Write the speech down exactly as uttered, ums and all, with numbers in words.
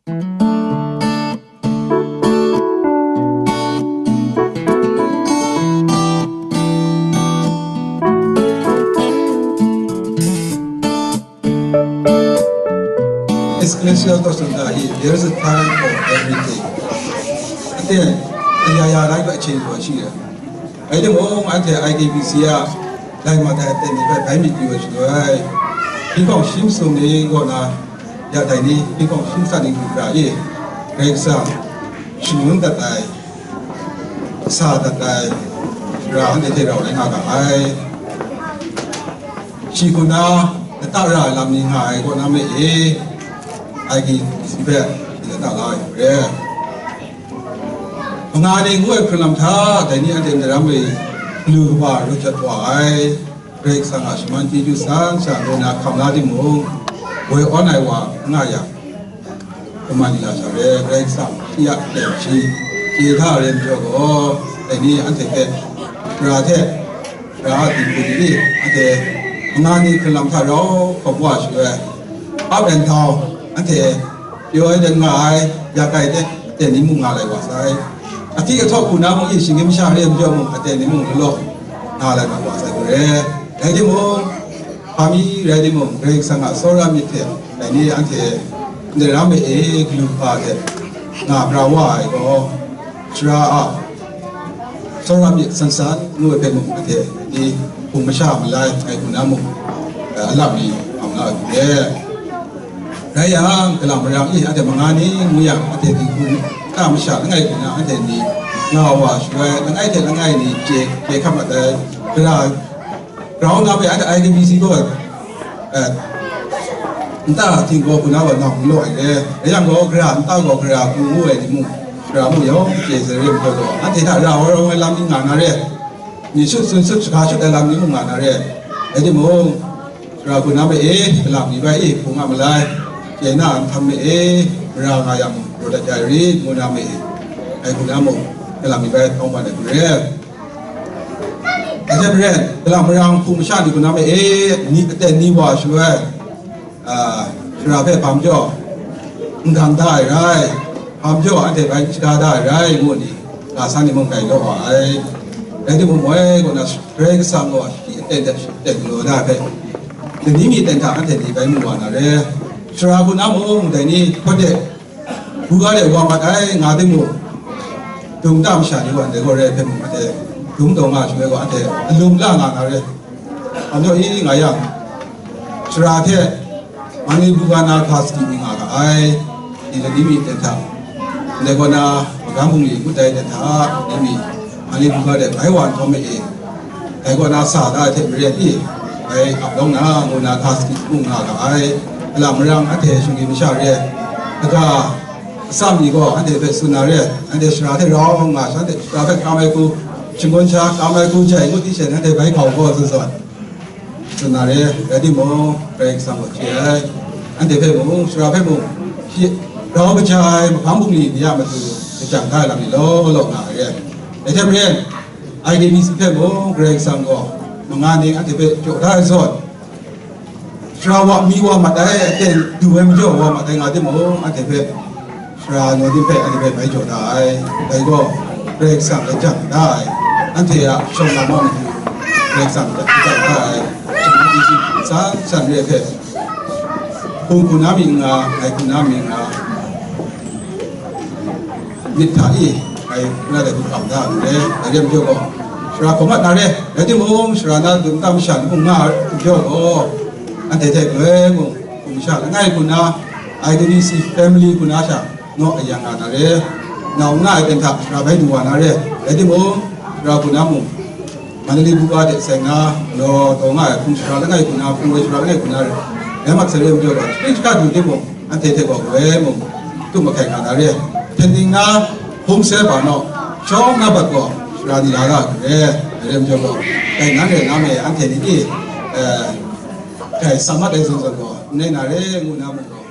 Ecclesia Tosunda hi, there is a time for everything. အသင်အရာရာတိုင်းပဲအချိန်ဆိုတာရှိတယ်။ အဲဒီမို့အန်တီ IKBC က လိုက်မှာတဲ့တင်နေပဲဘိုင်းမီတီဝဲရှိတယ်။ ဒီကောင်ရှင်းစုံနေကောနာရတိုင်းနေဒီကောင်ရှင်းစတဲ့လူကရေးဂရိတ်ဆာရှင်ဝန်တတ်တိုင်းစာတတ်တိုင်းရာဟန်တဲ့တော့လည်းငါကအဲရှိခုနတတရလာမင်းငါအဲကောနာမေးအဲ IKBC ပဲဒီတတလာရဲ မင်္ဂလာနေ့ငွေ့ခရလမ်ထဒိုင်နီအန်တေနရမ်းဝေလူကဘာရူချက်ပွားအိုင်ဂရိတ်ဆန်ငါရှမန်တီဒူဆန်ဆန်ရူနာခမ်လာဒီမူဝေအွန်အိုင်ဝါငါယံကမန်နီလာဆာရဲဂရိတ်ဆန်ယံတဲချီကေထရဲပြောကောဒိုင်နီအန်တေပဲရာတဲ့ရာဒီပူဒီအန်တေမင်္ဂလာနေ့ခရလမ်ထရောကဘွားရွှဲ up and down အန်တေ ပြောရတဲ့ငါအိုင်ရခိုင်တဲ့တဲ့နေမှုငါလိုက်ပါဆိုင်အတိအထောက်ကူနာမှုအရှင်ကမရှာရဲပြောမှုအတဲ့နေမှုလောငါလိုက်ပါပါဆိုင်ကိုရဲဒါဒီမို့ဖာမီရဲဒီမို့ဂရိတ်ဆန်ကစောရမြစ်တဲ့ဒါနေအန်တီနေရမ်းအေဂလူပါတဲ့ငါပြဝါအိုင်ကိုစရာအစောရမြစ်ဆန်ဆန်ငွေပဲမှုအတဲ့ဒီဘုံမရှာမလိုက်အိုင်ကူနာမှုအလပ်မီအောင်လာတယ် Raya, kalam rang i ate manga ni nguya ate di kun ta masha langai kuna ate ni nga wa shwa langai te langai ni je je kap ate kra ground na pe ate IDBC ko eh nta ting ko kuna wa na lo ai le yang ko gra nta ko gra ku mu ai ni mu gra mu yo je se re ko ate ta ra wa lam ni nga na re ni shut sun shut shut shut lam ni mu nga na re ate mo Sara hku na ma e, kalam ni bai e, hpung a malai, chye na a nhtam ma e, mara nga yang mung, raw dat ya rit, ngu na ma e, ai hku na mung, kalam ni bai htawng ban ai hku re. Aten maren, kalam marang hpung masha ni hku na ma e, ni aten ni wa shaloi, a, sara hpe hpa majaw, n gang da ai rai, hpa majaw anhte bai n shaga da ai rai, ngu ni, ga san ni mung grai law wa ai. Rai timung, moi kaw na, Karai Kasang gaw shi aten hte shi aten galaw na hpe, lani mi ten hta anhte ni bai mu wa na re. Sara hku na mung, dai ni hpawt de, buga de wa mat ai, nga timung, dung ta masha ni wa ndai gaw re hpe mung, anhte dung taw nga shaloi gaw, anhte alum la nga na re. Anjaw i nga yang, sara hte, Mangngu buga na hka sadi mi nga ga ai, ni lani mi ten hta, ndai kaw na, magam bungli ngut ai ten hta, ni mi, Mangngu buga de bai wa nhtawm ma e, dai kaw na sa da ai hte maren i, bai ap lawng na, ngu na hka sadi mung nga ga ai, a lam marang anhte shinggyim masha re, kaga, atsam ni gaw anhte hpe tsun na re, anhte sara hte rau nga, shanhte sara hpe kam ai hku, shangun sha kam ai hku jai ngut di she, anhte bai hkau gaw tsun zawn. Tsun na re, rai timung, Karai Kasang gaw chye ai. Anhte hpe mung, sara hpe mung, shi grau kaja ai mahkang bungli ni a matu, kajang da ai lam ni law law nga ai re. Dai hte maren, I D B C hpe mung, Karai Kasang gaw, manga ni anhte hpe jaw da ai zawn, sara wa mi wa mat ai, aten du ai majaw wa mat ai nga timung, anhte hpe, Sara naw ni hpe anhte hpe bai jaw da ai, dai gaw Karai Kasang lajang da ai, anhte a shawng lam a matu Karai Kasang lajang da ai, san san re hpe, hpung hku na mi n nga, ngai hku na mi n nga, myit hta i, ngai hku na dai hku kam da ai, dai re majaw gaw, sara hkawm mat na re, rai timung, sara na dum ta masha ni mung nga ai majaw gaw, anhte hte galoi mung, hpung sha langai hku na, I D B C family hku na sha, naw ayang nga na re, nau nga ai ten hta sara bai du wa na re, rai timung, sara hku na mung, Mandali buga de seng na, law taw nga ai hpung sara langai hku na, hpung woi sara langai hku na re, rai mat sai re majaw gaw, shapring shaka du timung, anhte hte gaw galoi mung, tum mahkai nga na re, hpyen ning na, hpung sai ba naw, shawng na bat gaw, sara ni la ra ai hku re, rai re majaw gaw, dai nan re na me anhte ni ni, eh, hkai sa mat ai zawn zawn gaw, n rai na re, ngu na mung gaw,